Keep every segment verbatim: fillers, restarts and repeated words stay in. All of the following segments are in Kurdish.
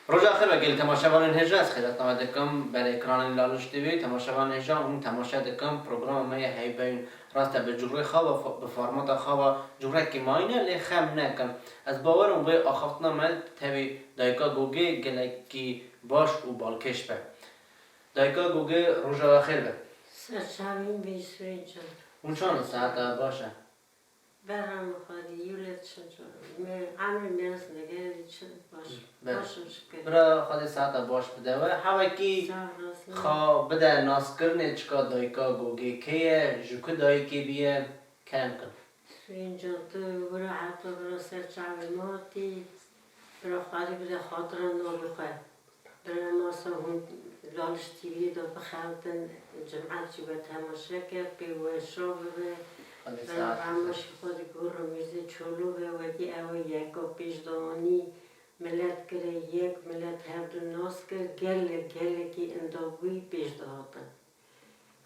Roja xêr be gelî temaşevanên hêja, ez xêreta me dikim ber ekranên Laliş T V. Temaşevanên hêja, hûn temaşe dikin programa me yê Heybeyûn. Rast e, bi cûrê xwe ve, bi formata xwe ve, cûrekî mayîne, lê xem nekin. Ez bawer im wê axaftina me tevî dayika Gogê gelekî baş û balkêş be. Dayika Gogê, roja we xêr be. Ser çavên bî Sûrê can. Hûn çawan in, saeta baş e? Berhema xwedî, yûlet çi, me emrê me ez negerî çi baş, Be. Baş im şikir. Bira Xwedê saeta baş bide we. Hewekî Sağ olasın. Xwe bide naskirinê, çika dayika Gogê kê ye, ji ku dayikê bûye, kerem kin. Sûrên can, tu bira heta bira ser çavê me hatî, bira Xwedê bide xatira navê xwe. Bira masa hûn Laliş T V'yê de bixebitin, cimat jî we temaşe kir, pê we şa bibe. Xwedê Bira saet remaşî xwe di gor û mîrzê Çolo be, wekî ew ê yeka pêş de anî, milet kire yek, milet hevdu nas kir, gelek, gelekî endabûyî pêş de hatin.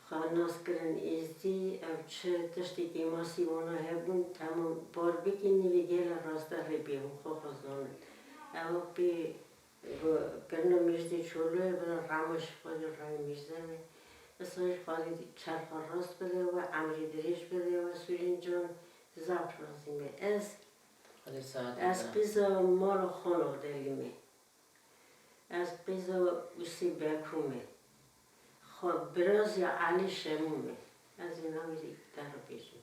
Xwe nas kirin êzdî, ev çi tiştê kêmasî wana hebûn, temam bar bikî, nîvê gele raste rê bê, hûn xwe xwe zanin. Ew pê Got, kirina Mîrzê Çoloyê bira rema ji xwe de rayê Mîrze be. Isa ji Xwedê çerxa rast bide we, emrê dirêj bide we, Sûrên can, zaf razî me. Ez, Xwedê saetê ez bide. Qîza mala xana delî me. Ez qîza Usê Bekû me. Xwe birazê Elî Şemû me. Ez ê navê te re bêjim.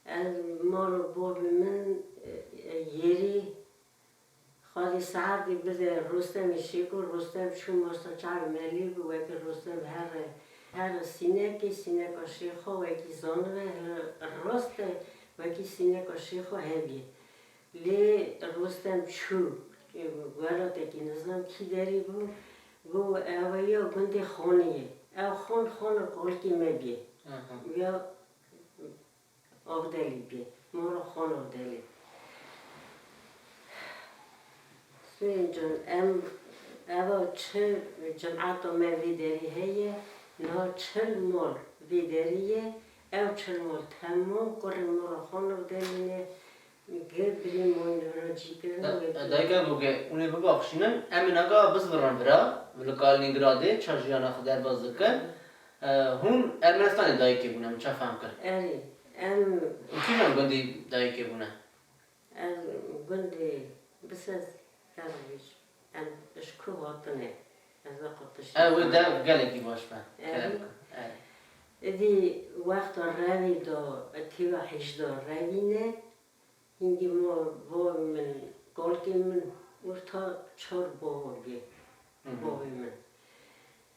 Ez mala bavê min, e, e, Yêrî Xwedê saetê bide Rostemê Şêxo, Rostem çû masa çavê me lê bû, wekî Rostem here, here sînekê, sîneka Şêxo wekî zanibe, hele rast e, wekî sîneka Şêxo hebî. Lê Rostem çû, welatekî nizam kî derê bû, got, ewe ya gundê Xonê ye. Ew Xon, Xona kolkê me bî. Aha. Ya Avdelî bê, mala Xan Avdelî. Sûrên can, em, eva çi cemata me vê derî heye, niha çil mal vê derî ye, ew çil mal temam kurê mala Xan Avdelî ne, gi birî moyne vira cî kirine, Da-, wekî dayika Gogê, hûn ê bibaxşînin, em ê naga bizvirin vira, li Kalinîngradê ça jiyana xwe derbas dikin. E, hûn Ermenistanê dayikê bûne, min ça fehm kir? Erê, em Û kîjan gundî dayikê bûne? Ez gundê Bisez, ez bîj. Em ji ku hatine? Ez ê qe tiştê Ew ê fehme. Dev gelekî baş be. Erê. Kerem ke. Erê. Îdî wexta revî de, tîva hîjda revî ne, Hingî ma bavê min, kalkê min orta çar bava bê. Hı hı. Bavê min.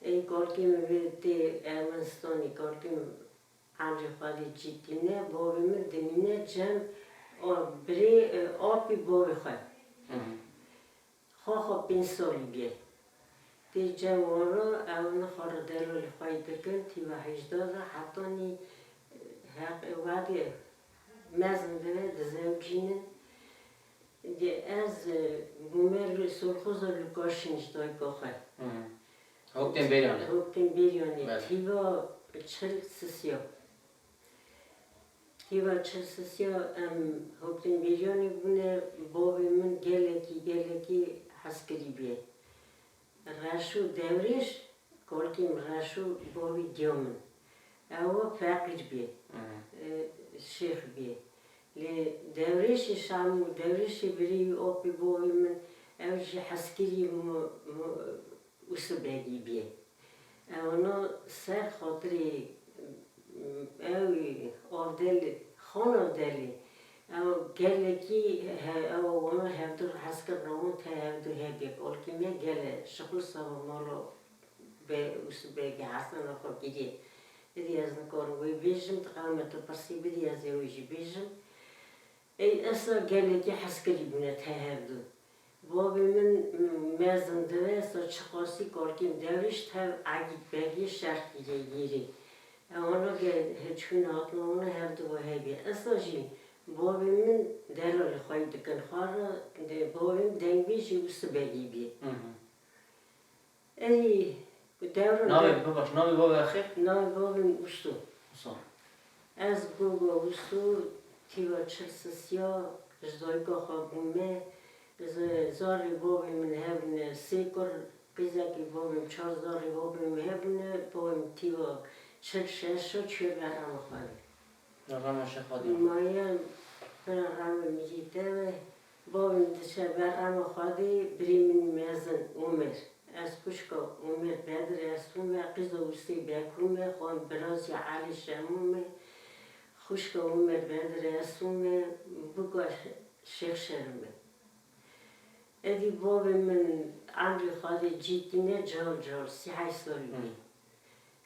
Ê kalkê min vê tê Ermenistanê, kalkê min emrê xwe dê cî tîne, bavê min dimîne cem a birê, e, apê bavê xwe. Hı hı. Xwe xwe pênc salî bê. Tê cem wan re, ew ne xwe re delalê xwe yî dikin, tîva hejda de, hetanî heq-, wedê mezin dibe, dizewicînin. Dê ez, e, bûme li Sorxoza Lûkaşîn ji dayika xwe. Hı hı. Hoktên Bêryanê. Hoktên Bêryanê. Belê. Tîva çil sisiya. Tîva çil sisiya em Hoktên Bêryanê bûne, bavê min gelekî, gelekî hezkirî bê. Reşo Dewrêş, kalkê min Reşo bavê diya min. Ew feqîr bê. Hı. E, şêx bê. Lê Dewrêşê Şamû, Dewrêşê birî wî apê bavê min, ew jî hezkirî mu-, mu-, Usibegî bê. Ewana ser xatirê, ew Avdelî, Xan Avdelî, ew gelekî he-, ew wana hevdu hezkir rawin te hevdu hebê. Olkî me gele şixul sava mala be Usibegî Hesena xwe kiriye. Îdî ez nikarim wê bêjim, tu qewme tu pirsî bidî, ez ê wê jî bêjim. Ey esa gelekî hezkirî bûne te hevdu. Bavê min, m-, mezin dibe, esa çiqasî kalkên Dewrêş tev Egîd Begê şerh kiriye Yêrî. Ewana ge-, çûne hatina wana hevdu ve hebê. Esa jî bavê min delalê xwe yî dikin xwe re, de, bavê min dengbêjî Usibegî bî. Hı hı. Ey, dewrin Navê, de bibaş, navê bavê xê? Navê bavê min Uso. Uso. Ez Goga Uso, tîva çil sisiya, ji dayika xwe bûme, Zi-, zarê bavê min hebûne sê kur, qîzekî bavê min, çar zarê bavê min hebûne, bavê min tîva çil şeş o çûye berhema Xwedê. Rema şefa dî. Maye bira rewê mijî te ve, bavê min diçe berhema Xwedê, birê min mezin Omer. Ez xwişka Omer Bedir Esûm e, qîza Wisê Bekûm e, xwe birazî Elî Şemûm e, xwişka Omer Bedir Esûm e, bûka Şêx Şerûm e. Êdî bavê min emrê Xwedê cî tîne cal cal, sî heşt salî bû.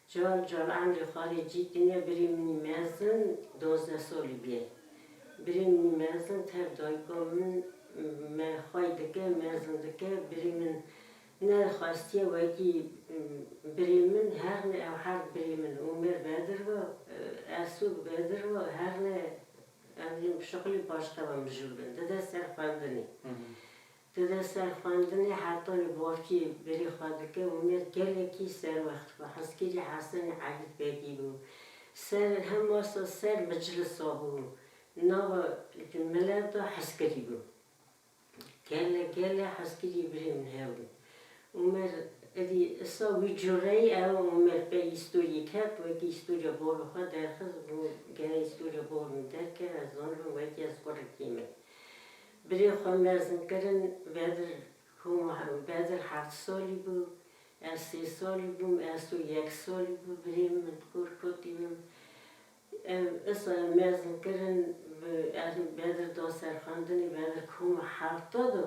Cal cal emrê Xwedê cî tîne, birê min mezin duwazdeh salî bûye. Birê min mezin tev dayika min me xwey dike, mezin dike, birê min nexwestiye wekî, birê min herne ew her birê min Omer Bedir ve, Esû Bedir ve herne, em şixulî paşteva mijûl bin. Dide ser xwendinê. Dide ser xwendinê, hetanî bavkê birê xwe dike, Omer gelekî serwext bû. Heskirî Hesenê Elî Begî bû. Ser hema sa ser miclisa bû. Nava mileta heskirî bû. Gele, gele heskirî birê min hebû. Omer, êdî isa wî cureyî ew Omer pey îstoriyê ket, wekî îstoriya bavê xwe derxist, bû gere îstoriya bavê min derkeve, ez zanibim wekî ez kurekî me. Birê xwe mezin kirin, Bedir, Homa Bedir heft salî bû, ez sê salî bûm, Esû yek salî bû, birê min kûr kotî min. Ev, isa mezin kirin, bi, ez Bedir da ser xwendinê, Bedir Homa hefta da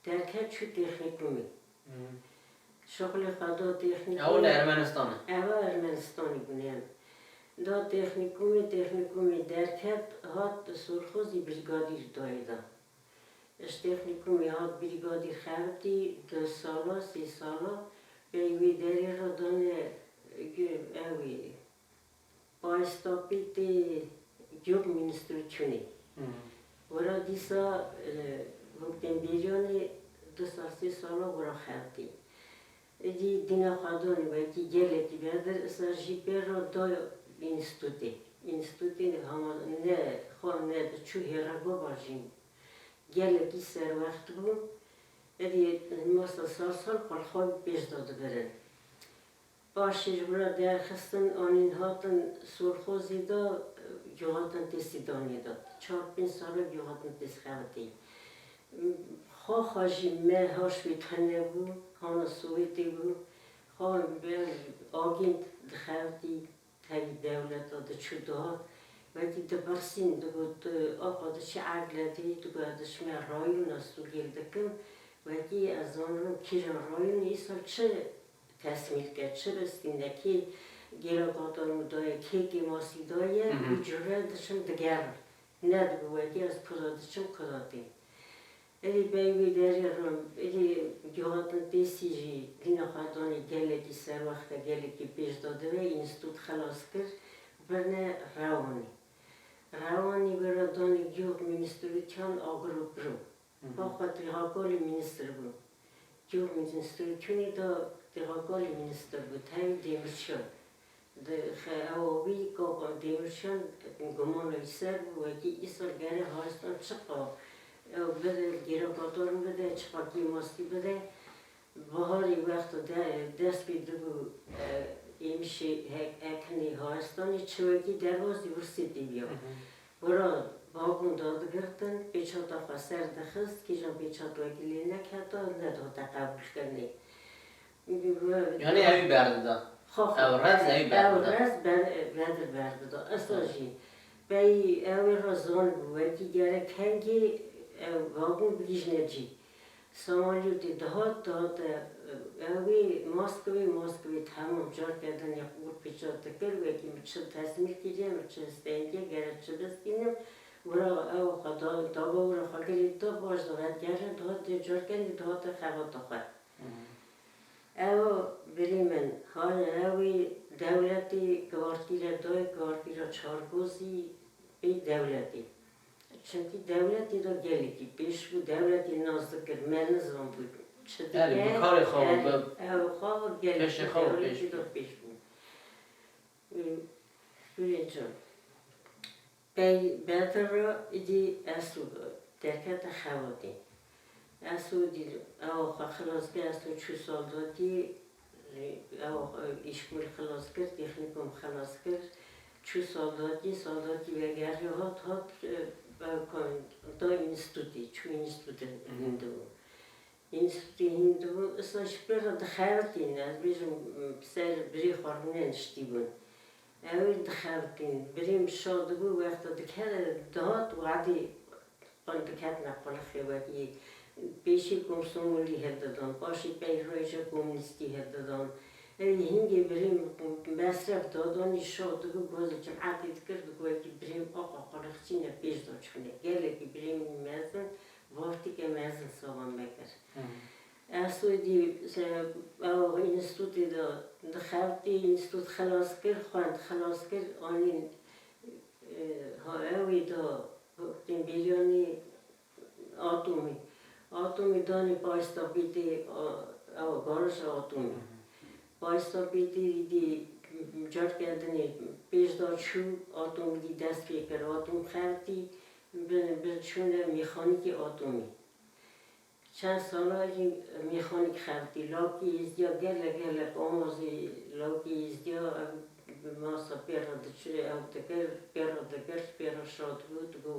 derket çû têxnîkumê. Şixulê xwe da têxnîkumê. Ew li Ermenistan e. Ew Ermenistanê bûne, em. Da têxnîkumê, têxnîkumê derket, hat Sorxozî brîgadîr dayê da. Ji têxnîkumê hat brîgadîr xebitî, du sala, sê sala, pey wê derê re dane, ewê, Bayistapîtê Gök Ministrûçûnê. Wira dîsa, e, Hukdembêriyanê du sal, sê sala wira xebitî. Êdî dîna xwe danî wekî gelekî Bedir, isa jî pê re da înstîtûtê. Înstîtûtê hema ne xwe ne diçû hêra gava jî gelekî serwext bû. Êdî masa sal sal xwe li xwe pêş de dibirin. Paşê ji wira derxistin, anîn hatin Sorxozê de, Guhatintêsî danê de. Çar pênc sala Guhatintês xebitî. Xwe xwe jî me haş wê tune bû, hana Sowêtê bû. Xwe bi agênt dixebitî, tevî dewleta diçû dihat. Wekî dipirsîn, digot, "Tu axa diçî Egledê?" Digot, "Ez diçime rayona Sûgêl dikim." Wekî ez zanibim kîjan rayonê îsal çi tesmîl ke, çi bistîne, kê gêra qatar min daye, kê kêmasî daye, Mhm. Bi cure diçim digerim. Nedibi wekî ez kuda diçim, kuda têm. Êdî pey wê derê re, êdî Guhatintêsî jî dîna xwe danê gelekî serwext e, gelekî pêş de dibe, înstîtût xilas kir, birine Rewanî. Rewanî wira danê Gök Ministrûçûn Agropro. Mhm. Paxwe têxakolê ministr bû. Gök Ministrûçûnê de têxakolê ministr bû, tevî Demircan. Di xe-, ewa wî kaka Demircan gumana wî ser bû, wekî îsal gere haristan çiqa ew bide, gêra qatar bide, çiqa kêmasî bide. Biharê wexta de, dest pê dibû, e, êmişê hek-, ekinê haristanê çi wekî derbas dî wirsê tê biya. Mhm. Wira bagon dadigirtin, pêçata xwe ser dixist, kîjan pêçat wekî lê neketa, nedihate qebûlkirinê. Yanî ew ê berdida. Xwe xwe. Ew rez ew ê berdida. Ew rez ber-, Bedir berdida. Esa Evet. jî pey ew ê re zanibû, wekî gerek hengê ew bagon bigihîjne cî. Samaliyotê dihat, dihate, ew ê Moskvê, Moskvê temam carke din yê qûr pêçat dikir, wekî min çi tesmîl kiriye, min çi stengiye, gere çi bistînim, wira ew xwe da, daba wira xwe girê da, baş da vedigerê, dihat dê carkenê dihate xebata xwe. Ew birî min, haya ew ê dewletê kivartîre dayê, kivartîra Çargozî pê dewletê. Çimkî dewletê de gelekî pêş bû, dewletê nas dikir, me nizanbû çi dike. Erê, bi karê xwe Erê, bi ew xwe gelekî pêşê xwe pêş dewletê de bû. Pêş bû. Ê, Sûrê can. Pey Bedir re îdî Esû derkete xebatê. Esûdî ew xwe xilas kir, Esûd çû saldatî, ew îşkol xilas kir, têxnîkom xilas kir, çû saldatî, saldatî vegerî hat, hat, ew da înstitûtê, çû înstitûtê hîn dibû. Înstitûtê hîn dibû, isla ji pê re dixebitîn, ez bêjim, ser birê xwe rûne niştîbûn. Ew ê dixebitîn, birê min şa dibû, wexta dikeve dihat, wadî Qul diketine qulixê wekî pêşî komsomolî hevdidan, paşî peyroyê komunîstî hevdidan. Ey hingê birîm mesref dadanî şo digu goz cimetî dikir, digu wekî birîm oqa qulixçî ne pêş de çûne. Gelekî birîm mezin, vortîke mezin savan vekir. Esûdî, se, ew înstitûtê de dixebitî, înstitût xilas kir, xwend xilas kir, anîn, e, ha ewî de Têmbêriyanê atomî. Atomî danê payîz tapîtê, a, ew, garoja atomî. Payîz tapîtê dî carke dinê pêş de çû, atomî dî dest pê kir. Atom xebitî, bin, bin çûne mexanîkê atomî. Çend sala jî mexanîk xebitî, lawkî êzdiya gelek, gelek amazî, lawkî êzdiya, ev bi masa pê re diçû, ew dikir, pê re dikir, pê re şa dibû, dibû,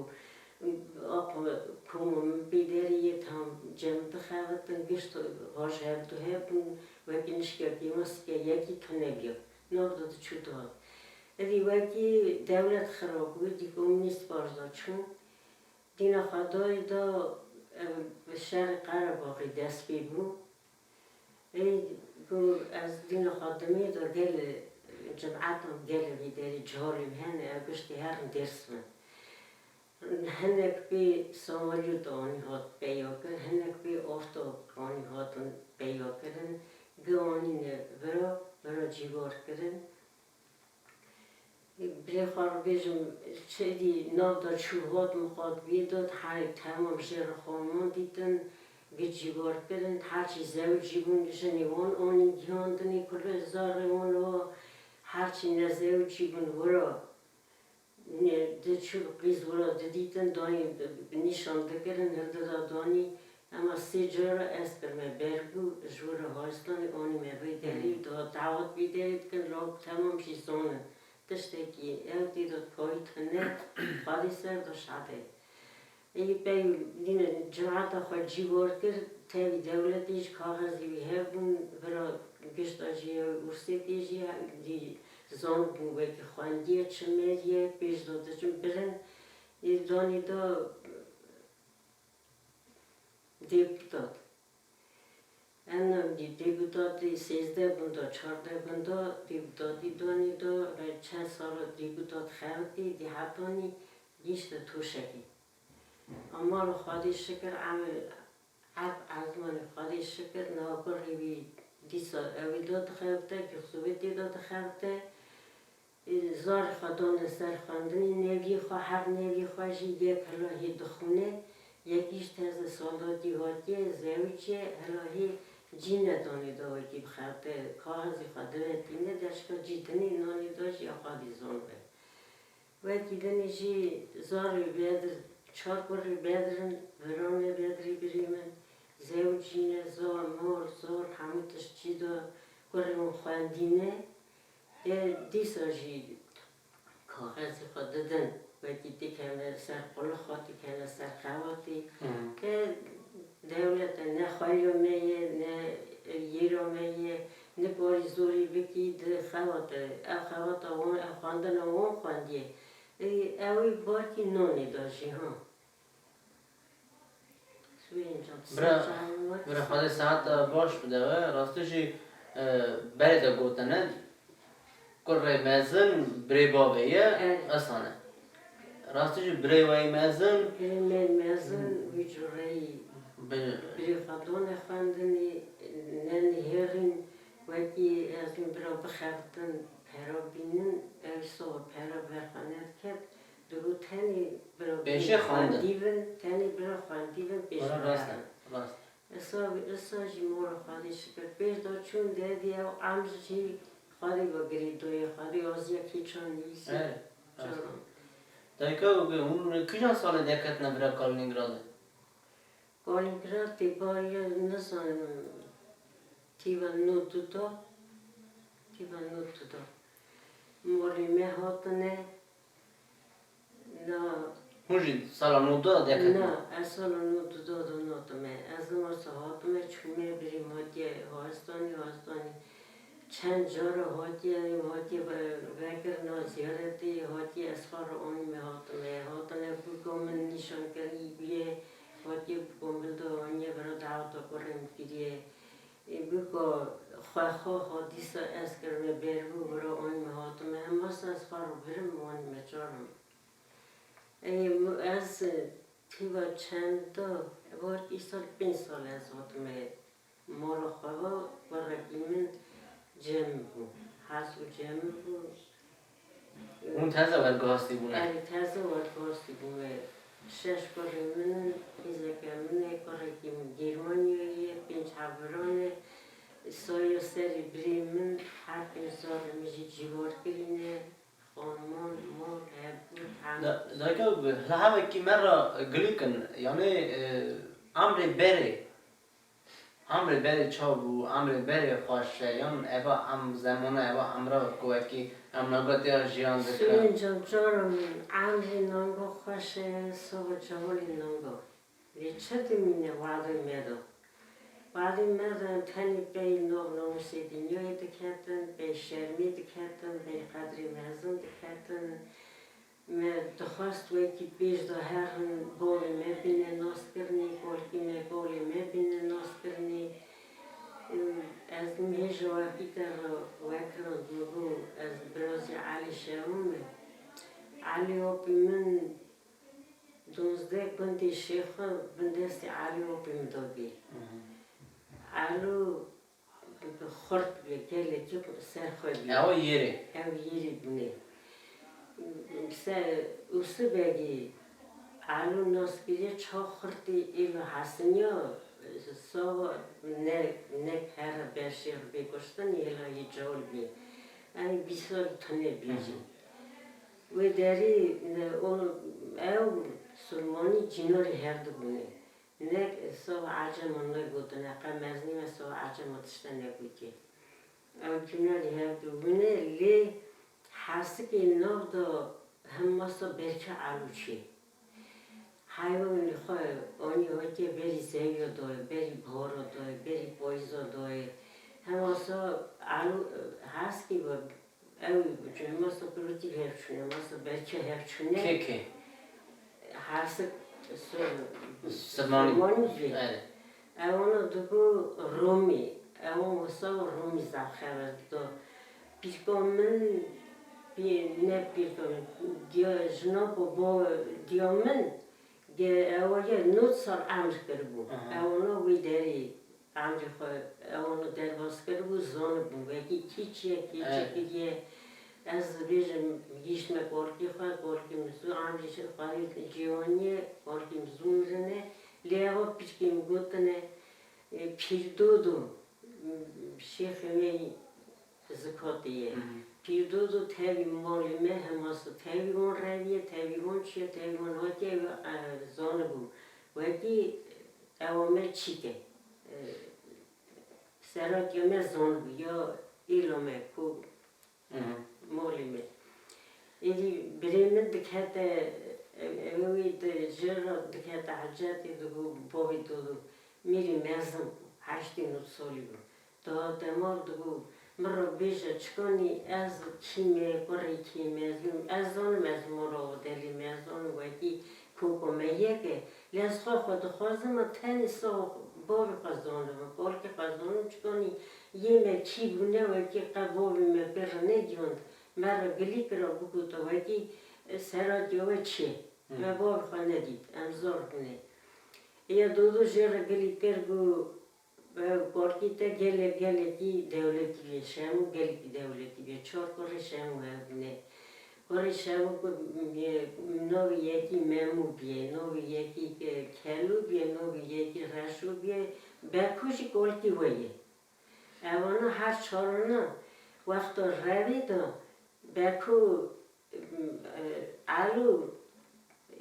aqil koma min pê derê yê tam cem dixebitin, gişt vaj hevdu hebûn, wekî nişkekî masike yekî tune biya. Nav de diçû dihat. Êdî wekî dewlet xirab bû, dî komûnîst vaj de çûn. Dîna xwe dayê da, ev, bi şerê Qerebaxê dest pê bû. Ê, ku ez dîna xwe dimê da gelê, cemaetan gelê vî derê cihalê hene, ev giştî herin Dêrsim in. Hinek pê Samariyot anî hat peya kir, hinek pê Aftab anî hatin peya kirin, gi anîne vira, vira cîwar kirin. Birê xwe re bêjim, çi dî nav de çû hat, miqat bî dot, herî temam jê re xwe wan dîtin, gi cîwar kirin, her çî zewicî bûn, jinê wan anîn gihandinê, kulê zarê wan wa, her çî nezewicî bûn wira. Ne, di çû qîz wira didîtin, danî bi, bi nîşan dikirin, hildi da danî, Ema sê cara ez kirime bergû, ji wir re hastanê anîme vê derê, da dawet vê derê dikin, lawk temam jî zanin. Tiştekî ew tê de payî tune, xwedî ser de şade. Ê pey dîne cemaeta xwe cîwar kir, tevî dewletê jî kaxezî wî hebûn, vira gişta jî ew ursê tê jî, dî zanibûn wekî xwendiyê çi meriye, pêş de diçin birin. Ê danî da Deputat. Em dî deputatî sêzdeh bin da, çardeh bin da, deputatî danî da, ve çend sala deputat xebitî, dî hetanî gihişte Toşekê. Ama li Xwedê şikir, em, eb ezmanî Xwedê şikir, niha kurê wî dîsa ewî da dixebite, gixzûbê tê da dixebite. Zarê xwe dane ser xwendinê, neviyê xwe, her neviyê xwe jî yek hilahê dixwîne, yekî ji teze saldatî hatiye, zewicî ye, hilahê cî nedanê da wekî bixebite, kaxezê xwe divetîne, deşka cî dinê, nanê da jî ya xwe dî zon be. Wekî dinê jî zarê Bedir, çar kurê Bedir in, virane Bedirê birê min, zewicîne, zar, mal, zor, hemû tişt cî da, kurê min xwendîne. Ê, dîsa jî kaxezê xwe didin, wekî dikeve ser qulixê, dikeve ser xebatê. Ke dewlete ne xweliya me ye, ne yêra me ye, nikarî zorî bikî di xebate. Ev xebata wan, ev xwendina wan xwendiye. Ê, ew ê barkî nanê da jî, ha. Bira, bira, Xwedê saeta baş bide we. Rastî jî, e, berê de gotine, kurê mezin birê bavê ye, esane. Rastî jî birê we yê mezin. Birê me mezin, wî cureyî birê xwe dane xwendinê, ne nihêrîn, wekî ez bira bixebitin, pera bînin, ew sor pera ber xwe nediket. Digot, tenê bira Pêşê xwendin. Xwendî bin, tenê bira xwendî bin, pêş Wala rast e, rast. Esa, esa jî mora Xwedê şikir. Pêş de çûn devî ew em jî Xwedê ve girêdoyê, Xwedê aziya kêçan nivîsî. Evet, rast e. Dayika, hûn kîjan salê derketine vira Kalinîngradê? Kalîngradê bariya nizanim tîva nod û du da, tîva nod û du da. Malê me hatine, na. Hûn jî sala nod û du da derketine? Na, ez sala nod û du da hatime. Ez niha hatime, çûme birîm hatiye Haristanê, Haristanê. Çend cara hatiye, hatiye ve-, vekirina ziyaretê, hatiye ez xwe re anîme hatime. Hatine bûka min nîşankerî bûye, hatiye bûka min de aniye vira daweta kurê min kiriye. Ê, bûka xwe xwe hadîsa ez kirime ber bû, vira anîme hatime. Hema sa ez xwe re birim, anîme çarim. Ê, ez tîva çend da, vat îsal pênc sal ez hatime. Mala xwe va, kurekî min cem bû. Hes û cem bû. Hûn teze wergihastî bûne? Erê, teze wergihastî bûne. Şeş kurê min in, hêzeke min e, kurekî min Germanyayê ye, pênc hev bira ne. Saya serê birê min, her pênc zarê min jî cîwar kirîne. Xaniman, mal, hebû, hemû. Da-, dayika, li hevekî me re gilî kin, yanî, e, emrê berê, emrê berê çawa bû, emrê berê xweş e, yan eva em zemana, eva emra ku wekî em nagatiya jiyan dikin? Sibên can, cara min, emrê nanga xweş e, sava cevalê nanga. Lê çi dimîne wadê me de? Wadê me de tenê pey nav namûsê dinyayê diketin, pey şermê diketin, pey qedrê mezin diketin. Me dixwest wekî pêş de herin, bavê me bîne naskirinê, kolkê me, kolê me bîne naskirinê. Ez nimêja wekî te re wekirin, min got, ez birazê Elî Şevû me. Elî apê min Duzdeh gundê Şêxo bin destê Elî Opê min de bî. Hı hı. Elo xurt bî, gelekî ser xwe bî. Ew yêrê. Ew yêrê bûne. Se Usibegî Elo nas kiriye, ça xurtî êlo hesiniya, so ne, ne here ber Şêx bê kuştin, êla yê col bî. Em bîsal tune bî jî. Hı hı. Wê derî, ne, o, ew Sulmanî cînarê hevdu bûne. Ne sava ecema negotine, qe mezinî me sava ecema tişte negotiye. Ew cînarê hevdu bûne, lê Hesikê nav de hema sa berke Elo çê. Heywanê xwe anî hatiye berî zewiya dayê, berî bahara dayê, berî payîza dayê. Hema sa Elo, Hesikê ve Ew ji masa pirotî hev çûne, masa berke hev çûne. Kê kê? Hersik Sir-, Sirmanî. Sirmanî jî. Evet. Ewana digo Romî. Ewan wisa Romî zaf xeber dido. Pîrka min, pî-, ne pîrka min, diya jina ku bo diya min, ge-, ewa ye nod sal emr kiribû. Aha. Ewana wî derî emrê xwe, ewana derbas kiribû, zanibû, wekî kî çi ye, kê çi kiriye. Ez dibêjim, gihîştime kolkê xwe, kolkê min zû, emrê xwe yê ciwanî ye, kolkê min zû mirine. Lê ewa pîrkê min gotine, e, Pîrdodo, Şêxê me Zikatê ye. Hı hı. Pîrdodo tevî malê me, hema so tevî wan reviye, tevî wan çiye, tevî wan hatiye, e, zanibû. Wekî ewa me çîk e. E, Seratiya me zanibû, ya êla me ku Hı hı. malê me. Êdî birê min dikete, ev, ev wî di jê re dikete hecetê, digo bavê Dodo, mîrê mezin bû, heştê nod salî bû. Dihate mal digo, min re bêje çikanî ez kî me, kurê kî me, ez, ez zanim ez mala delê me, ez zanim wekî koka me yek e. Lê ez xwe xwe dixwazim, min tenê sax bavê xwe zanim, kolkê xwe zanim, çikanî yê me kî bûne, wekî qe bavê me pê re negiyand, me re gilî kira, bigota wekî, e, seratiya we çi ye? Hı. Me bavê xwe nedît, em zor bûne. Ya Dodo jê re gilî kir, got, Ew kolkî te gelek, gelekî dewletî bê, Şemû gelekî dewletî bê. Çar kurê Şemû hebûne. Kurê Şemû ku, e, navê yekî Memû bîye, navê yekî ke-, Kelû bîye, navê yekî Reşû bîye, Bekû jî kolkî we ye. Evana her çarana wexta revê de Bekû, e, Elû,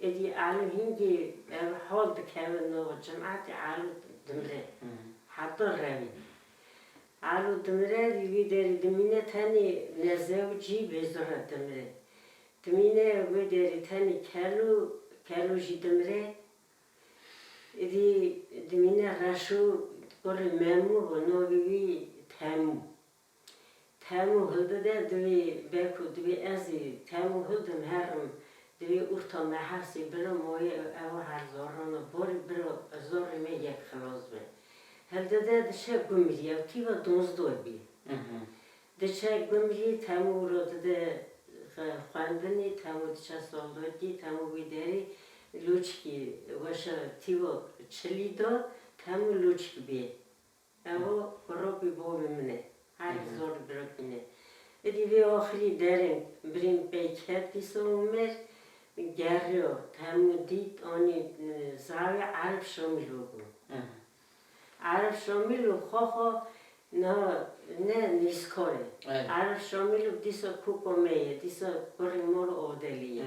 Êdî Alo hingî ev hol dikeve nava cimatê, Alo dimire. Heta revî. Alo dimire, di vî derî dimîne tenê nezewicî bêzora dimire. Dimîne wê derî tenê Kelo, Kelo jî dimire. Êdî dimîne Reşo, kurê Memû bû, navê wî Temû. Temû hildide, divê beko, divê ez ê Temû hildim herim, divê urta me hersê bira moyê ewa her zorana borî bira zorê me yek xilas be. Hildide diçe Gumrî, ew tîva donzdeh bî. Diçe Gumrî, Temû wilo dide xe-, xwendinê, Temû diçe soldotî, Temû wî derî lûçkî weşa tîva çilî da, Temû lûçk bî. Ew kurokî bavê min e. Herî zor birokî ne. Êdî vê axirî derên birîn pey ket dîsa Omer geriya, Temû dît, anî, e, zavê Erif Şamîlo bû. Erif Şamîlo xwe xwe na, ne nivîskar e. Erif Şamîlo dîsa koka me ye, dîsa kurê mor Odelî ye.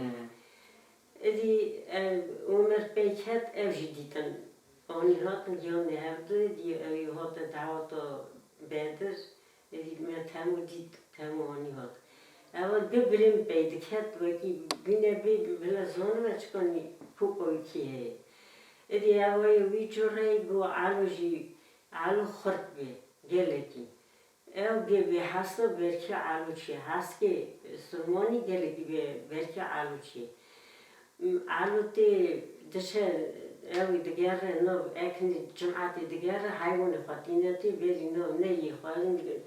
Êdî, e, Omer pey ket, ew jî dîtin. Anî hatin giyanê hevdu, dî ew ê hate daweta Bedir, êdî me Temû dît, Temû anî hat. Ewa du birîn pey diket, wekî bîne bê bila zanime çikanî koka wî kî heye. Êdî ewa yê wî cureyî bû, Alo jî, Alo xurt bê, gelekî. Ew gê bê hesa berkê Alo çê, heskê Surmonî gelekî bê berkê Alo çê. Alo tê diçe, ew digere nav, ekinî cimatê digere, heywanê xwe tîne tê, berî nav neyê xwe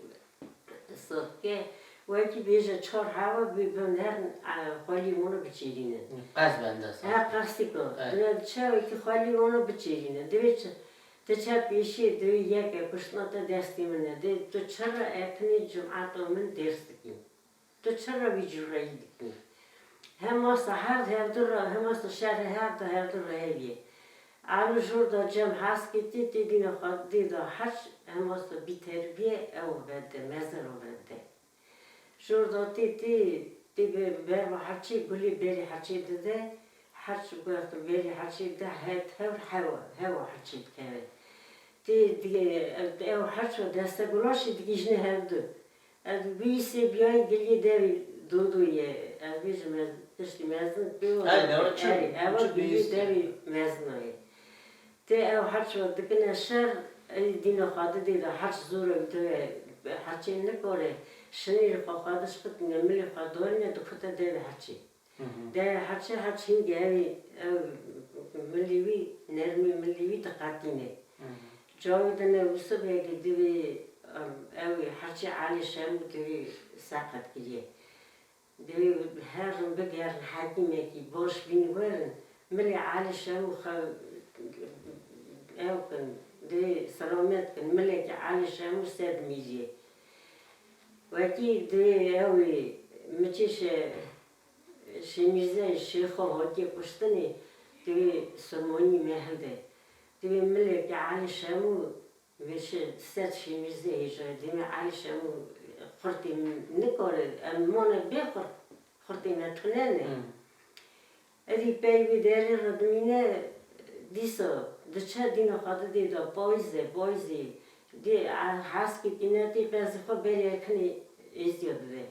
sirke, wekî bêje çar hewa bê bin herin, e, xwelî wan biçêrînin. Qez bende sa. He, qesî ku. Dine diçe wekî xwelî wan biçêrînin. Divê çi? Ti çe pêşiyê divê yeke kuştina te destê min e. Dê tu çira ekinê cumata min dêrs dikî? Tu çira vî cûreyî dikî? Hema sa her hevdu re, hema sa şerê her du hevdu re hevî ye. Alo jor da cem heskê tê, tê dîna xwe dê da herç, hema sa bî terbîye ew vede, mezin o vede. Jor da tê, tê, tê be-, berva herçê, gulê berê herçê dide, herç wexta berê herçê dide, he, tevr hewa, hewa herçê dikeve. Tê dige, ew, ew herç ve deste gula jî digihîjine hevdu. Ez bi wîsê biyayî giliyê devê Dodo ye. Ez bêjim ez tiştî mezin pê wa. Erê, ewa giliyê devê mezin o ye. Tê ew herç ve dikine şer, ey dîna xwe didê de herç zor e, dide herçê nikore, şinîrê xwe xwe dişqitîne, milê xwe dorîne, dikute devê herçê. Devê herçê, herç hingê ew ê, ew milê wî, nermê milê wî diqetîne. Cawî dine û sibhekê divê, em, ew ê herçê Elî Şemû divê seqet kiriye. Divê herin bigerin hekîmekî baş bîn werin, milê Elî Şemû xew ew kin, divê selamet kin, milekî Elî Şemû sed mîriyê. Wekî divê ew ê miçê şe-, Şêmîrzeyê Şêxo hatiye kuştinê, divê Surmonî mehil de. Divê milekî Elî Şemû Vêşê sed Şêmîrzê hêja ye, demê Elî Şemû qurtê min nikare, em mane bê qurt, qurtê me tune ne. Êdî pey wî derê re dimîne, dîsa diçe dîna xwe didê de payîz e, payîzê. Dê, e, heskê tîne tê, qezî xwe berê ekinê êziya dide.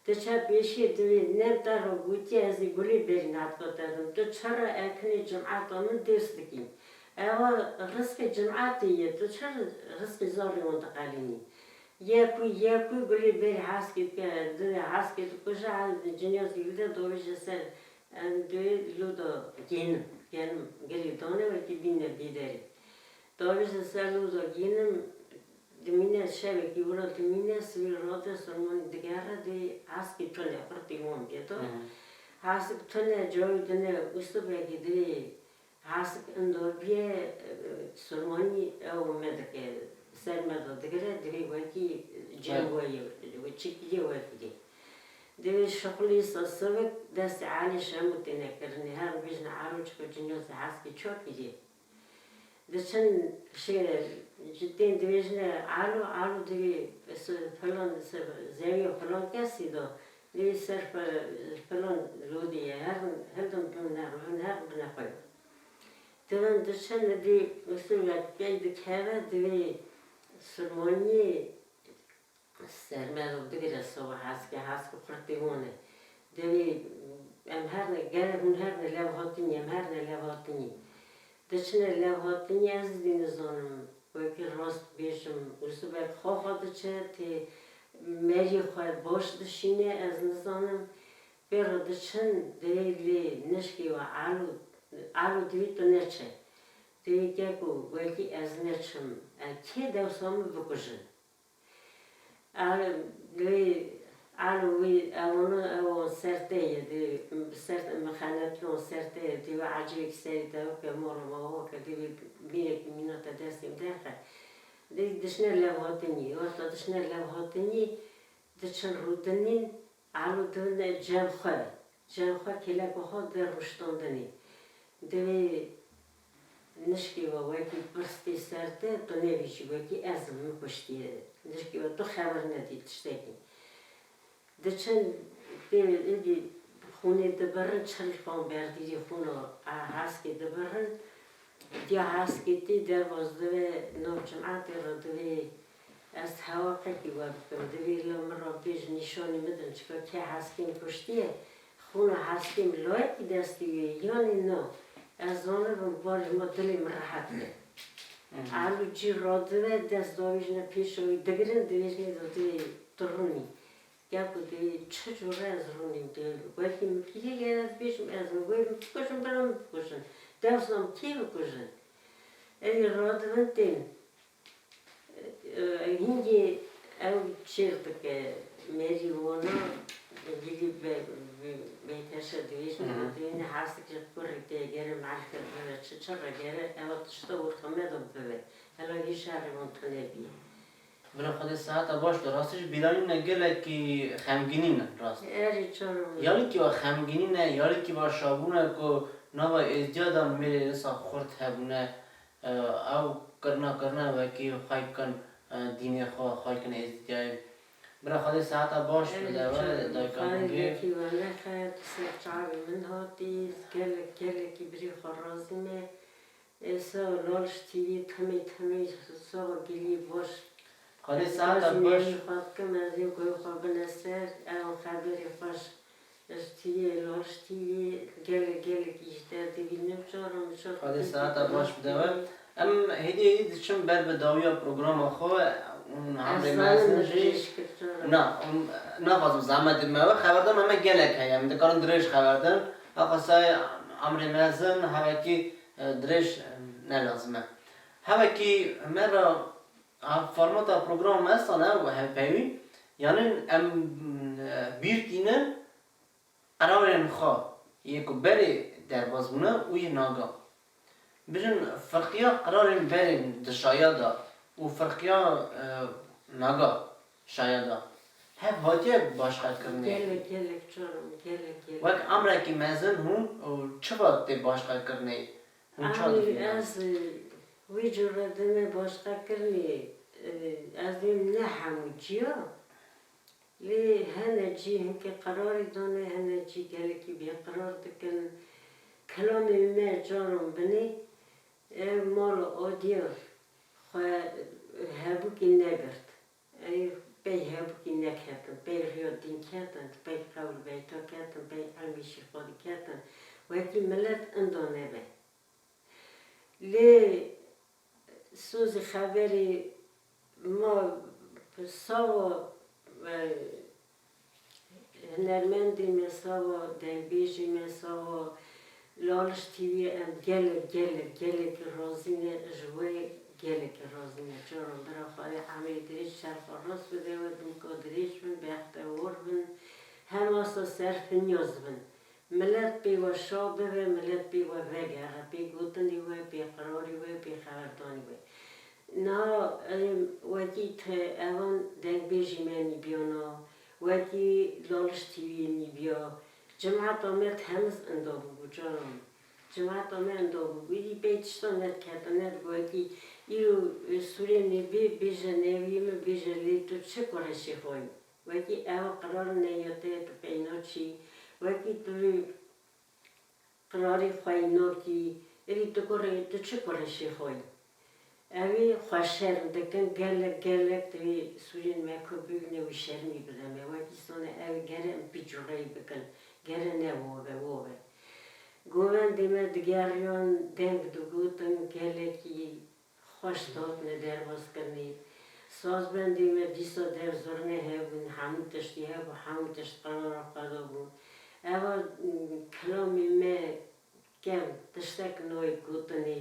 Diçe pêşiyê divê, nem te re gotiye, ez ê gulê berî natka te dim. Tu çira ekinê cimata min dêrs dikî? Ewa rizqê cimatê ye, tu çi rizqê zarê wan diqelînî? Yek wî, yek wî gulê berî heskê dike, divê heskê dikuje, ciniyazî wî de dovêje ser, em divê lûda gênim, gênim, gilê dane wekî bîne bêderê. Dovêje ser lûda gênim, Dimîne şevekî wilo dimîne, sibê rode Surmonî digere dê heskê tune, qurtê wan bê do. Hesk tune, cawî dine û sibekî divê hesk indo bîye, e, Surmonî ew me dike, ser me do digire, divê wekî cem weyê, çikilî wekî dê. Divê şixulî sa sibik destê Elî Şemû têne kirinê, her bêjine Elo çiko cinyosê heskê ço kiriye. Diçin şê, ji tên dibêjine Alo, Alo divê s-, filan s-, zewiya filan kesî do, Lê ser pe-, filan lodê ye, herin, hildim bin ne, bin herin bine xwe. Divin diçin, dê usul wek pey dikeve, divê Silmoniyê sermero digire sowa haskê, haskê xurtê wan e. Divê em herne, gere hûn herne lewhatinî, em herne lewhatinî. Diçine lewhatinî, ez zî nizanim wekî rast bêjim, usibek xwe xwe diçe, tê merî xwe baş dişîne, ez nizanim. Pê re diçin, divê lê nişkê we alo, alo divê tu neçe. Divê keko wekî ez neçim. E, kê dewsa min bikujin. Alo, divê, alo wî, ewana, ewan ser te ye, divê, ser te, mixenetlon ser te ye, divê ecêk serî te weke mala ma weke, divê mînekî mîna te destê min derxe. Divê dişine lewhatinî, wexta dişine lewhatinî, diçin rûdinîn, alo divin cem xwe, cem xwe kêleka xwe der rûştandinê. Divê nişkê we wekî pirs tê ser te, tu nebêjî wekî ez im, min kuştiye. Nişkê we tu xeber nedî tiştekî. Diçin pê êdî xûnê dibirin, çirî xan berdîrî xûna, a, haskê dibirin. Diya haskê tê derbas dibe, nav cimatê re divê ez hewa qekî we bikim. Divê li min re bêj, nîşanî min din, çika kê haskê min kuştiye. Xûna haskê min layekî destê wê ye, yanî na. Ez zanibim, barê ma dilê min rehet be. Alo cî radibe, dest davêjine pêşa wî digirin, divêjinê de divê tu rûnî. Keko divê çi cure ez rûnîm, divê wekî min kîrî gere ez bêjim, ez min wê min bikujin, bira min bikujin. Dewsa min kê bikujin? Ewî radibin tên. E, hingê ew çêr dike, merî wana, gilî be-, be-, beyteşe divêjin, Hı hı. Divêne hasik ji kurî tê gere, merî kir bibe, çi çi re gere, ew tişta orta me de bibe. Hela hî şerê wan tune bîye. Bila Xwedê seheta baş de, rastî jî bîranîne gelekî xemgînî ne, rast. Erê, çor bû. Yarîkî wa xemgînî ne, yarîkî wa şabûne ku nava êzdiya de mêrê insa xurt hebûne, e, ew kirina kirine wekî xwey kin, e, dînê xwe, xwey kin êzdiyayê. Bila Xwedê seheta baş bide we, dayika bûngê. Xwedê wekî we nexe, tu ser çavê min hatî, gelek, gelekî birî xwe razî me. Ê, sağ ol, Laliş T V, timî, timî, sağ ol, gilî baş. Xwedê seheta baş. Ez merî xwe dikim, ez ê guhê xwe bine ser, ew xeberê xweş. Ji T V, Laliş T V, gelek, gelek ji te dibînim, caran, caran. Xwedê seheta baş bide we. Em hêdî hêdî diçin ber bi dawiya programa xwe, hûn emrê mezin jî. Na, hûn, naxwazim zehmet me we. Xeberdan me gelek heye. Em dikarin dirêj xeber din. Eqasay emrê mezin, hevekî e, dirêj, e, ne lazim e. Hevekî me re, ha, formata programa me estane û hevpeyvîn, yanî em, e, bîr tînin qerarên xwe yê ku berê derbas bûne û yê naga. Bijin firqiya qerarên berê dişaya da û firqiya, e, naga şaya da. Hev hatiye başqekirinê? Gelek, gelek canım, gelek, gelek. Wek emrekî mezin hûn û çiva tê başqekirinê? Hûn çawa dibînin? Amî, ez, e, wî cure dime başqekirinê, e, ez dibînim ne hemû ciya. Lê hene cî hinkê qerarî dane, hene cî gelekî bêqerar dikin. Kilamê me caran binê, ew mala adiya xwe hebûkî negirt. Ey pey hebûkî neketin, pey riya dîn ketin, pey qewl beyta ketin, pey ilmî şîxwedî ketin. Wekî milet inda nebe. Lê sozî xeberî ma sawa, e, hunermendê me sawa, dengbêjê me sawa, Laliş T V em gelek, gelek, gelekî razî ne, ji we gelekî razî ne. Caran bira Xwedê emrê dirêj, çerxa rast bide we, dimka dirêj bin, bextewar bin. Hemasa serfinyaz bin. Milet pê we şa bibe, milet pê we vegere, pê gotinê we, pê qirarê we, pê xeberdanê we. Niha, ê, wekî te evan dengbêjî me nîbiyana, wekî Laliş T V'yê nîbiya. Cimata me temiz inda bûbû, caran. Cimata me inda bûbû. Îdî pey tişta nedikete, nedigo wekî îro, e, sûrê nê bê, bêje newiyê min, bêje lê tu çi kureşê xwe yî? Wekî ew qirarine ya te tu peyna çî, wekî tu vî qirarî xweyî nakî, êdî tu kurê, tu çi kurê şêxo yî? Ew ê xwe şerm dikin, gelek, gelek divê sûrên me ku bibîne wî şermî bide me. Wekî sone ew gere em pîçûreyî bikin, gere ne wo be, wo be. Govendê me digeriyan deng digotin, gelekî xweş dihatine derbazkirinê. Sazbendê me dîsa dev zurne hebûn, hemû tiştî hebû, hemû tişt qerara xwe dabû. Eva, m, kilamê me kem tiştek nayê gotinê.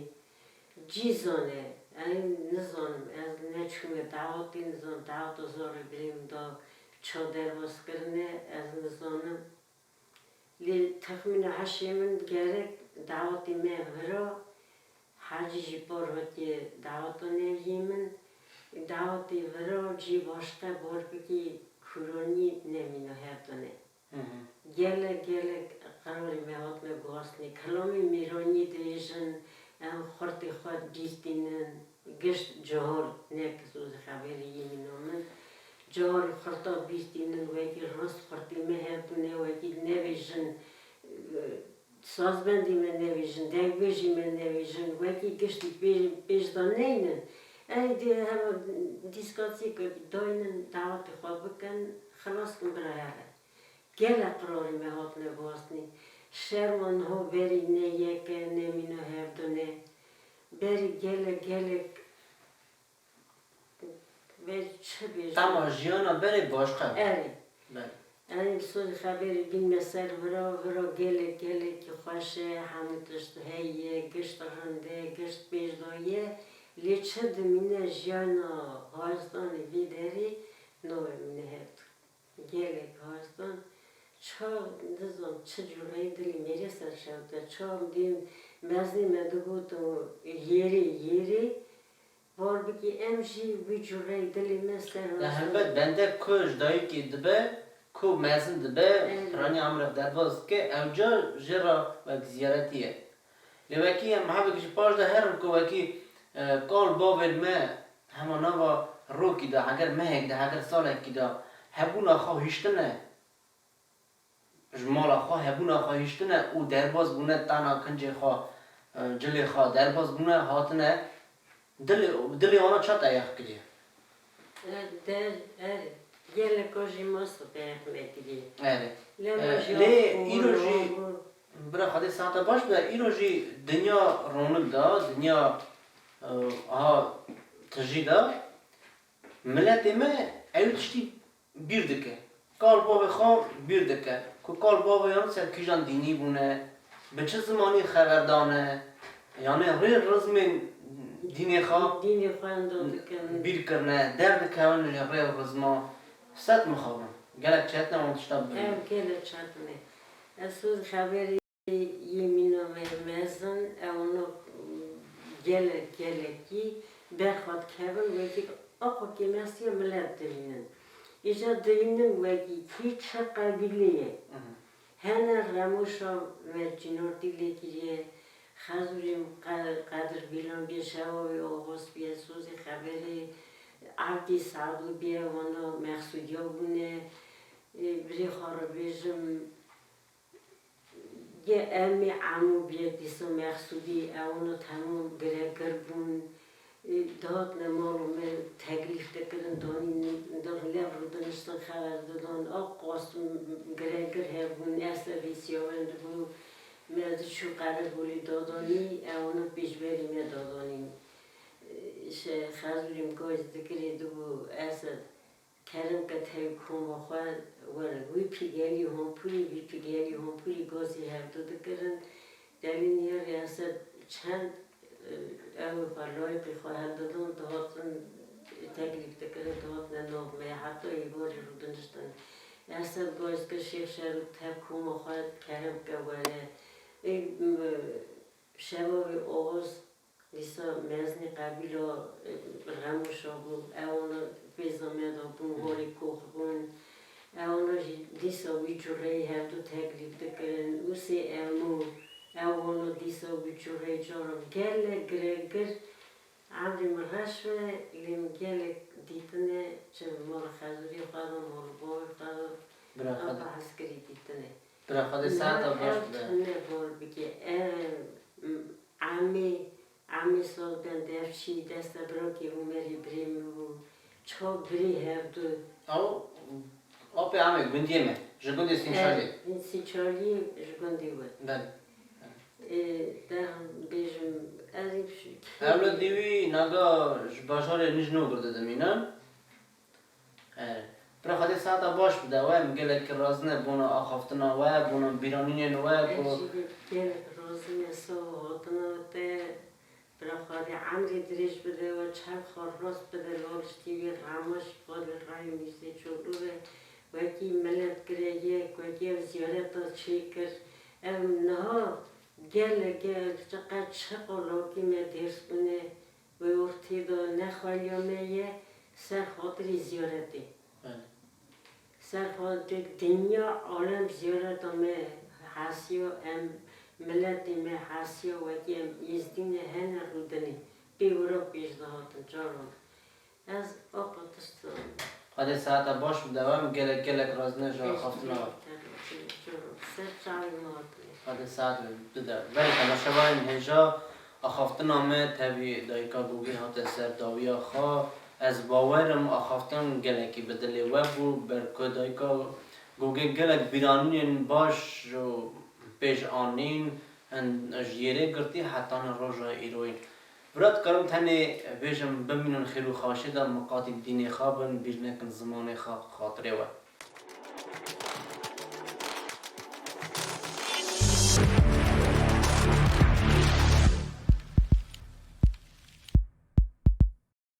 Cî zane, ez nizanim, ez neçûme dawetê, nizanim daweta zarê birê min da ça derbaz kirine, ez nizanim. Lê texmîna hişê min gerek dawetê me vira, Hecî jî par hatiye daweta neyê min. Dawetê vira cî başqe bor bikî kûronî nemîno hevdane. Gelek, gelek qerarê me hatine guhastinê. Kilamê mêranî dibêjin, em xurtê xwe bîr tînin. Gişt cihar, ne ki soz xeberê yê mîna min. Cihar xurta bîr tînin, wekî rast xurtê me hevdû ne, wekî nebêjin, e, sazbendê me nebêjin, dengbêjê me nebêjin, wekî giştî pê-, pêş de neynin. Erê dê hema dîskasî ku daynin, dawetê xwe bikin, xilas kin bira here. Gelek qirarê me hatine guhastinê. Şerma niha berî ne yek e, ne mîna hevdû ne. Berî gelek, gelek, vê çi bêjim? Tema jiyana berê başqa bû. Erê. Belê. Em sodî xeberê bînme ser vira, vira gelek, gelekî xweş e, hemû tişt heye, gişt rind e, gişt pêş de ye. Lê çi dimîne jiyana haristanê vê derê, nabimîne hevdû. Gelek haristan, ça, nizam, çi cûreyî dilê mêrê ser şewte, ça dîn mezinê me digot û yêrê, yêrê, bor bikî em jî wî cûreyî dilê me ser. Ya helbet bende ku ji dayikê dibe, ku mezin dibe, Evet. piraniya emrê derbaz dike, ewca jê re wek ziyaretî ye. Lê wekî em hevek ji paş de herin ku wekî, e, kal bavên me hema nava rokî de, heger mehek de, heger salekî de hebûna xwe hiştine, ji mala xwe hebûna xwe hiştine û derbas bûne tana kincê xwe, e, cilê xwe derbas bûne, hatine dilê, dilê wana çat eyax kiriye. E, der, erê. Geleka jî masa peyxme kiriye. Erê. Lema E, jî lê axû îro jî, wan bû. Bira Xwedê saeta baş bide, îro jî dinya ronik da, dinya, e, aha tijî da, miletê me ew tiştî bîr dike. Kal bavê xwe bîr dike. Ku kal bavê yan ser kîjan dînî bûne, bi çi zimanî xeber dane, yanê rê rizmên dînê xwe Dînê xwe enda dikin. bîr kirine, derdikevin ji rê û rizma. Set mixabin. Gelek çetine wan tişta bibînin. Ev gelek çetine. Ez soz xeberî yê mîna me mezin, ewna gelek, gelekî berxwe dikevin, wekî aqokê mesiya milet divînin. Îca divînin wekî kî çi qebîlê ye. Mhm. Hene Remoşa me cînortî lê kiriye, Xezûrê Qe-, Qedir Bîlan bê, Şewavê Oxos bê, Sozê Xeberê, Evdî Sadû bê, wana Mexsûdiya bûne, ê, birê xwe re bêjim, Ge emî emû bîye dîsa Mexsûdî, ewna temam giregir bûn. Ê, dihatine mal û me teklîf dikirin, danîn, lev rûdiniştin xeber didan. A qas giregir hebûn, Esed vê siyawend bû, me diçû Qerebolê dadanî, ewna pêşberî me dadanîn. Ê, şe-, Xezûrê min gaz dikirê dibû Esed. Kerem ke tevî koma xwe werin. Wî pîgelî Honpûrî, vî pîgelî Honpûrî gazî hevdu dikirin. Delî niyarî Esed çend, e, ew xwe, layqî xwe hevdidin, dihatin teklîf dikirin, dihatine nav me. Heta êvarî rûdiniştin. Esed gaz kir Şêx Şerû tev koma xwe kerem ke were. Ê, m-, Şevavê Oxuz Dîsa mezinê qebîla, e, Remoşa bû. Ewna pêza me de bûn, warê kox bûn. Ewna jî dîsa wî cureyî hevdu teklîf dikirin. Ûsê Emo, ewna dîsa wî cureyî caran gelek giregir. Emrê min reş be, lê min gelek Dîtinê, çi mala xezûrî xwe de, mala bavê xwe de, Bira Xwedê, eva hezkirî dîtinê. bira Xwedê saeta baş Ev bide. tune bor bike, ev, m, emê, emê sal ben dev çî desta birakê Umerî birê min bû. Ço birî hevdu. Ew apê amê gundiyê me. Ji gundê Sînçaliyê. Sînçaliyê ji gundê we. Belê. Ê, de bêjim, ez ê Ewlad dîwî naga ji bajarê Nijno girdi dimîne. E, Bira Xwedê saeta baş bide we, em gelek razine bona axaftina we, bona bîranînên we Ez ku jî gelek razî me sağ hatina te. Bira Xwedê emrê dirêj bide we, çerxa rast bide, lal ji tî wî remaş Xwedê rayê mîzê çolû ve. Wekî milet gire yek, wekî ev ziyareta çêkir. Ev niha gelek, gelek çiqe çiqo lakî me Dêrsimê wê ortê de ne xweliya me ye, ser xatirî ziyaretê. Belê. Ser xatirê dinya alem ziyareta me hesiya, em miletê me hesiya, wekî em êzdî ne hene rûdinê. Pê wira pêş dihatin, caran. Ez apa tişt Xwedê saeta baş bide we, em gelek gelek razine ji axaftina we. Ser çavê me hatine. Xwedê saet bide. Belê temaşevanên hêja, axaftina me tevî dayika Gogê hate ser dawiya xwe. Ez bawer im axaftin gelekî bi dilê we bû, ber ku dayika Gogê gelek bîranînên baş û pêş anîn, hin ji yêrê girtî hetane roja îroyîn. Bira dikarim tenê bêjim, bimînin xêr û xaşê de, miqatî dînê xwe bin, bîr nekin zimanê xwe, xatirê we.